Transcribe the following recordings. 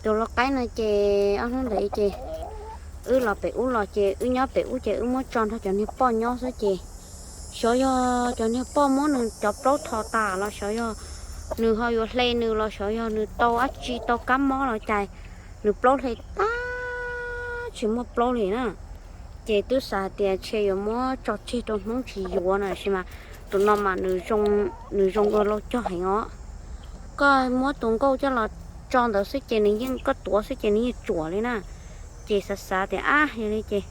Tus lau qaib no ces ob hnub ntawd ces wb los pem ub los ces wb nyob pem ub ces wb muab tso nrog cov niag poj nyob xwb ces xyov yog cov niag poj muab nws cov plaub tho tas los xyov yog nws ho yuav hle nws los xyov yog nws tau dab tsi tau kab mob los cas nws plaub hle tag tsis muaj plaub li na. Ces twb xav tias ntshe yuav muab tso tseg rau Hmoob tsis yuav no tab sis mas tus no mas nws zoo ua lau cog heev os. Koj muab tus nkauj coj los tso ntawd xwb ces nws yeej, koj tuav xwb ces nws yeej tsuam li na. Ces xav xav tias ab yog li ces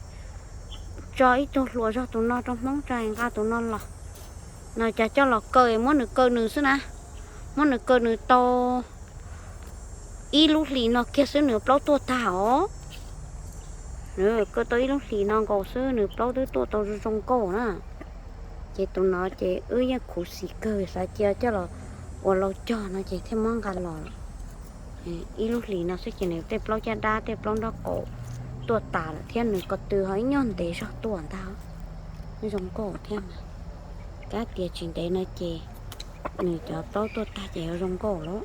tso ib tug hluas zog tus no rau Hmoob tso nqa tus no los no cas coj los kaw, muab nws kaw nws xwb na, muab nws kaw nws tau ib lub hlis no kiag xwb nws plaub tuaj tag os. Kaw tau ib lub hlis no nkaus xwb nws plaub twb tuaj tau zoo zoo nkauj na. Ces tus no ces wb yeej khuv xim kawg xav cia coj los ua lau cog no ces thiaj muab nqa los. Ib lub hlis no xwb ces nws tej plaub caj dab tej plaub nraub qaum tuaj tas lawm thiab nws ko tw ho ib nyuag ntev zog tuaj ntag. Zoo nkauj thiab mas, kab tias tsis ntev no ces nws cov plaub tuaj tag ces yuav zoo nkauj lawm.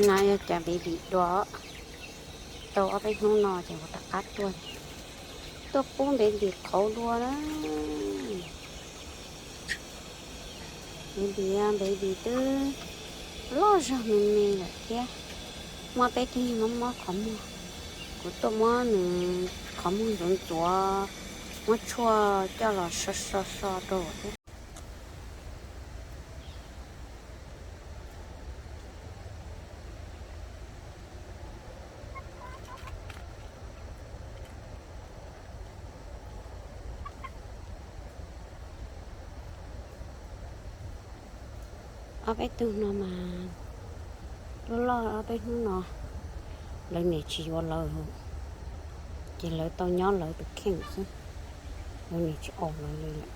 No yog cov baby dua, tau ob peb hnub no ces kuv rov qab tuaj, tuaj pub baby qauv dua na. Baby, baby twb loj zog me me lawm thiab, muab peb tug mob mob qhov muag, kuv tuaj muab nws qhov muag ntxuav ntxuav, muab tshuaj coj los so so so rau thiab. Ob peb tug no mas loj loj ob peb hnub no lawv niam tsis yuav lawv, ces lawv tau nyob lawv tus kheej xwb, lawv niam tsis aus lawv li lawm.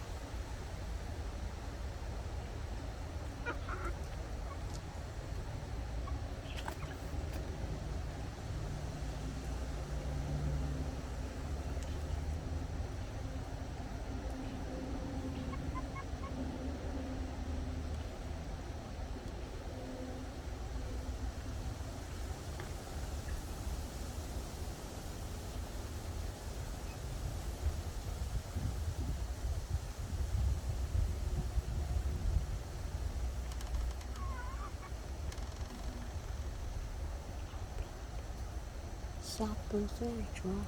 Xya pw xwb tshuav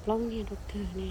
plaub niag rau kawg ne.